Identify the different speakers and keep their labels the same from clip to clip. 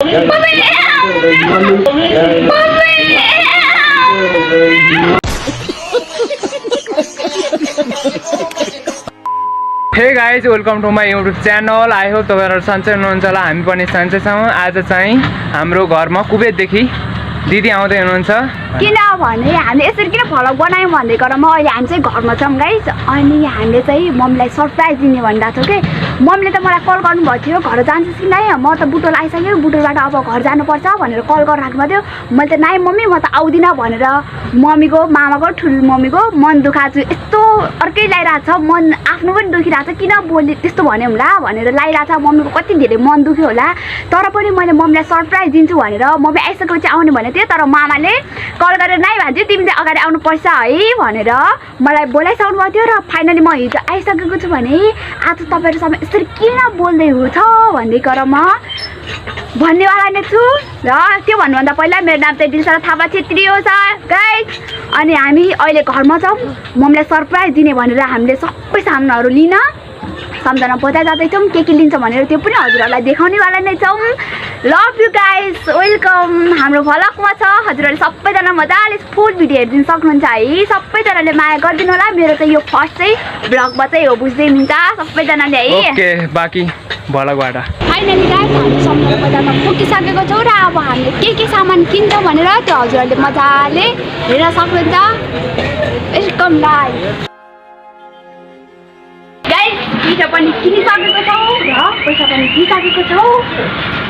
Speaker 1: हे guys, welcome to my YouTube channel. I hope तपाईँहरू सन्चै हुनुहुन्छ होला। हामी पनि सन्चै छौँ। आज चाहिँ हाम्रो घरमा कुबेतदेखि दिदी आउँदै हुनुहुन्छ।
Speaker 2: किनभने हामी यसरी किन भ्लग बनायौँ भन्दै गरेर अहिले हामी चाहिँ घरमा छौँ गाइज। अनि हामीले चाहिँ मम्मीलाई सरप्राइज दिने भनिरहेको छौँ कि मम्मीले त मलाई कल गर्नुभएको थियो घर जान्छस् कि नाइ, म त बुटोल आइसक्यो, बुटोलबाट अब घर जानुपर्छ भनेर कल गरेर राख्नु भएको थियो। मैले त नाइ मम्मी म त आउँदिनँ भनेर मम्मीको मामाको ठुलो मम्मीको मन दुखाएको छु। यस्तो अर्कै लागिरहेको छ, मन आफ्नो पनि दुखिरहेको छ। किन बोले त्यस्तो भन्यो होला भनेर लागिरहेको छ, मम्मीको कति धेरै मन दुख्यो होला। तर पनि मैले मम्मीलाई सरप्राइज दिन्छु भनेर मम्मी आइसकेपछि आउने भनेको थिएँ। तर मामाले कल गरेर नाइ भन्छ तिमी चाहिँ अगाडि आउनुपर्छ है भनेर मलाई बोलाइसक्नु भएको थियो। र फाइनली म हिजो आइसकेको छु भने आज तपाईँहरूसँग यसरी किन बोल्दै हो छ भन्दै गरेर म भन्नेवाला नै छु। र त्यो भन्नुभन्दा पहिला मेरो नाम चाहिँ दिलसरा थापा छेत्री हो गाइज। अनि हामी अहिले घरमा छौँ, मम्मीलाई सरप्राइज दिने भनेर हामीले सबै सामानहरू लिन सम्झना बजार जाँदैछौँ। के लिन्छ भनेर त्यो पनि हजुरहरूलाई देखाउनेवाला नै छौँ। लभ यु गाइज, वेलकम हाम्रो भ्लगमा छ। हजुरहरूले सबैजना मजाले फुल भिडियो हेरिदिनु सक्नुहुन्छ है। सबैजनाले माया गरिदिनु होला। मेरो चाहिँ यो फर्स्ट चाहिँ भ्लगमा चाहिँ हो, बुझ्दै हुन्छ सबैजनाले है।
Speaker 1: ओके, बाँकी भ्लगबाट
Speaker 2: फाइनली गाइज हामी सम्झना बजारमा पुगिसकेको छौँ र अब हामीले के सामान किन्छौँ भनेर त्यो हजुरहरूले मजाले हेर्न सक्नुहुन्छ। Welcome guys. पिठो पनि किनिसकेको छौँ र पैसा पनि किनिसकेको छौँ।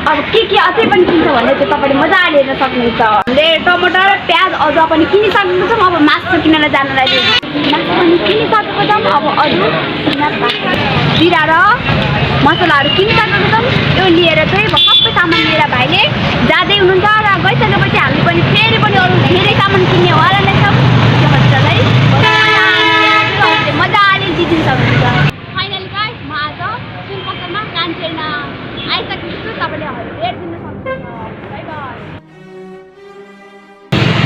Speaker 2: अब के अझै पनि किन्छ भने चाहिँ तपाईँले मजाले हेर्न सक्नुहुन्छ। हामीले टमाटर प्याज अदुवा पनि किनिसकेको छौँ। अब मासु किनेर जानुलाई मासु पनि किनिसकेको छौँ। अब अरू जिरा र मसलाहरू किनिसकेको छौँ। यो लिएर चाहिँ सबै सामान लिएर भाइले जाँदै हुनुहुन्छ। र गइसकेपछि हामी पनि फेरि पनि अरू धेरै सामान किन्नेवाला नै छौँ। त्यो हजुरलाई मजाले दिइदिनु सक्नुहुन्छ।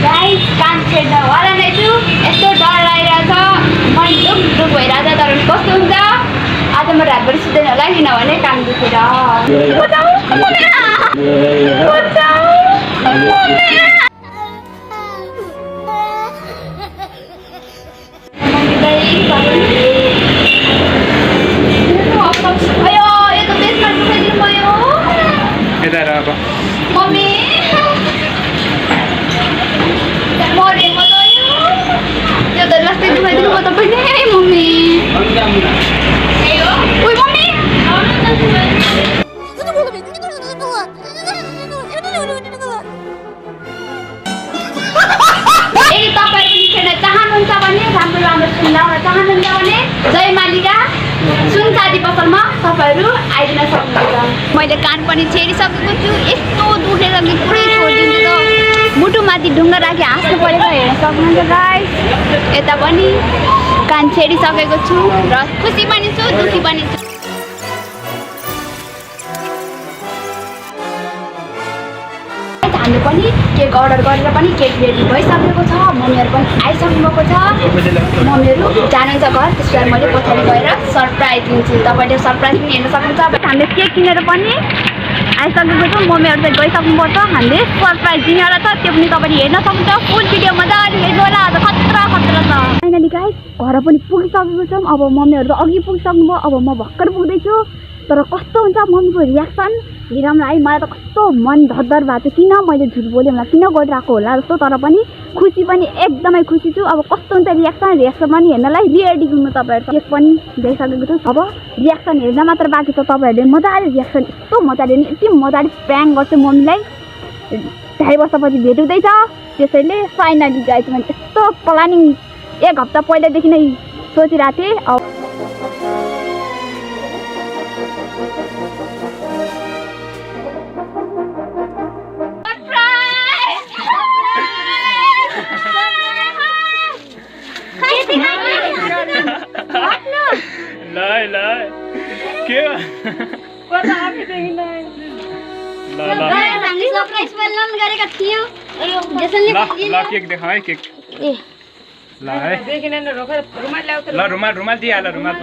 Speaker 2: गाइस काम छेड्नवाला नै छु। यस्तो डर लागिरहेछ, मन दुख भइरहेछ। तर कस्तो हुन्छ आज म रातभरि सुत्दैन होला, किनभने काम दुखेर। मम्मी त्यो त लास्टै दुखाइदिनु भयो तपाईँले मम्मी। ओइ मम्मी यदि तपाईँ पनि खेल्न चाहनुहुन्छ भने राम्रो सुन्दाउन चाहनुहुन्छ भने जय मालिका सुन साथी पसलमा तपाईँहरू आइदिन सक्नुहुन्छ। मैले कान पनि छेडिसकेको छु। यस्तो दुखेर कि पुरै छोडिदिन्छु त मुटुमाथि ढुङ्गा राखी हाँस्नु परेको हेर्न सक्नुहुन्छ गाइस। यता पनि कान छेडिसकेको छु र खुसी पनि छु, दुखी पनि छु। हामीले पनि केक अर्डर गरेर पनि केक रेडी भइसकेको छ। मम्मीहरू पनि आइसक्नु भएको छ। मम्मीहरू जानुहुन्छ घर, त्यसलाई मैले पछाडि गएर सरप्राइज दिन्छु। तपाईँले सरप्राइज पनि हेर्न सक्नुहुन्छ। हामीले केक किनेर पनि आइसकेको छौँ। मम्मीहरू चाहिँ गइसक्नुपर्छ। हामीले सरप्राइज दिनेवाला छ, त्यो पनि तपाईँले हेर्न सक्नुहुन्छ। फुल भिडियो मजाले हेर्नु होला। आज खतरा छ। फाइनली गाइस घर पनि पुगिसकेको छौँ। अब मम्मीहरू त अघि पुगिसक्नुभयो, अब म भर्खर पुग्दैछु। तर कस्तो हुन्छ मम्मीको रियाक्सन हेरौँला है। मलाई त कस्तो मन धरधर भएको छ, किन मैले झुट बोलेँ होला, किन गरिरहेको होला जस्तो। तर पनि खुसी पनि एकदमै खुसी छु। अब कस्तो हुन्छ रियाक्सन पनि हेर्नलाई रेडी हुनु तपाईँहरू। केक पनि ल्याइसकेको छु। अब रियाक्सन हेर्न मात्र बाँकी छ। तपाईँहरूले मजाले रियाक्सन यस्तो मजाले यति मजाले प्र्याङ्क गर्छु मम्मीलाई। 2.5 वर्षपछि भेट हुँदैछ। त्यसैले फाइनली गाइस मैले यस्तो प्लानिङ 1 हप्ता पहिलादेखि नै सोचिरहेको थिएँ।
Speaker 1: के केक देखा है केक ला है रुमाल दिइहाल रुमाल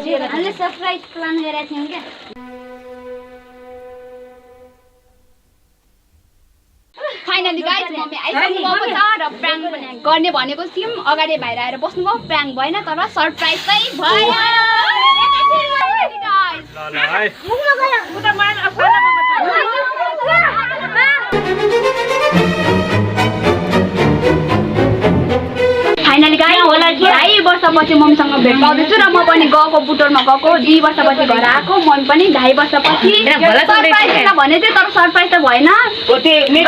Speaker 3: हामीले सरप्राइज प्लान गरेका थियौँ क्या
Speaker 2: फाइनली गाइस मम्मी आइसक्नु भएको छ र प्राङ्क पनि गर्ने भनेको थियौँ अगाडि बाहिर आएर बस्नुभयो प्राङ्क भएन तर सरप्राइज चाहिँ भयो फाइनली गाइस 2.5 वर्षपछि मम्मीसँग भेट पाउँदैछु र म पनि गएको बुटोलमा गएको 2 वर्षपछि घर आएको मम्मी पनि 2.5 वर्षपछि सरप्राइज भने चाहिँ तर सरप्राइज त भएन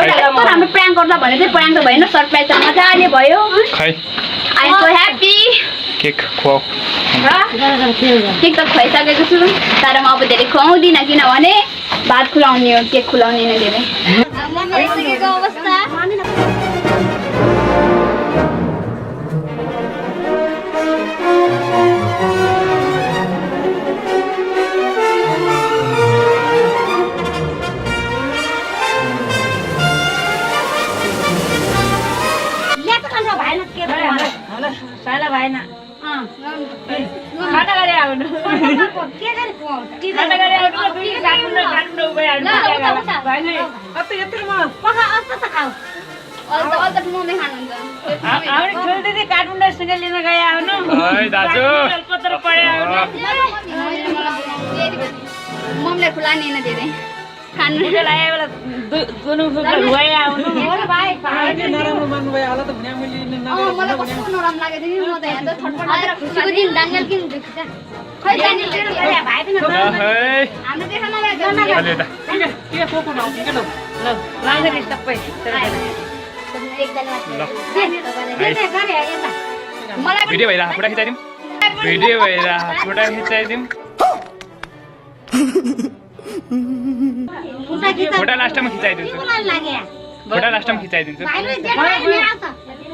Speaker 2: तर हाम्रो प्राङ्क गर्दा भने चाहिँ प्राङ्क त भएन सरप्राइज त मजाले भयो I am so happy
Speaker 1: cake खुवाऊ
Speaker 2: केक त खुवाइसकेको छु तर म अब धेरै खुवाउँदिनँ किनभने भात खुलाउने हो केक खुलाउने नै धेरै
Speaker 3: आइसकेको अवस्था
Speaker 4: साला भएन खाना गरे आउनु खाना गरे आउनु फेरि काट्नु भइहाल्छ भएन कति यत्रोमा
Speaker 3: पखा अस्ता त खाऊ
Speaker 2: अल्ट मम्मी खानुहुन्छ
Speaker 4: हामी छोरी दिदी काठमाडौँसँग लिन गए आउनु
Speaker 1: दाजु
Speaker 4: पत्र पढे आउनु
Speaker 2: मम्मीलाई खुलाउने नै धेरै खानु
Speaker 4: लाग्यो बेला दुनु फुक्का भए आउनु
Speaker 5: नराम्रो मान्नु भयो होला त भने मैले
Speaker 2: मलाई कस्तो नराम्रो लागेको थियो नि म त यहाँ त छटपटाएर
Speaker 3: खुसीको दिन डाङ्गल किन दुख्छ
Speaker 2: खै जाने भाइ पनि
Speaker 1: है
Speaker 2: हाम्रो देख्न नगएको
Speaker 1: अलि त
Speaker 5: के पोको नआउँछ के ल
Speaker 4: लान्छ नि सबै
Speaker 2: मलाई
Speaker 1: भिडियो भइरहेको फोटो खिचाइदिउँ भिडियो भइरहेको फोटो खिचाइदिउँ फोटो लास्टमा खिचाइदिन्छु फोटो लास्टमा खिचाइदिन्छु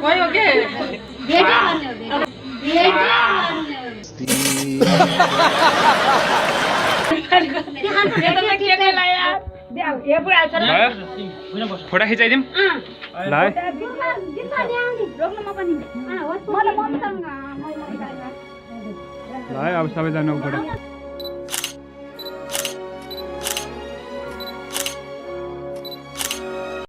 Speaker 5: गयो के
Speaker 1: फोटो खिचाइदिउँ ल है ल है अब सबैजना फोटो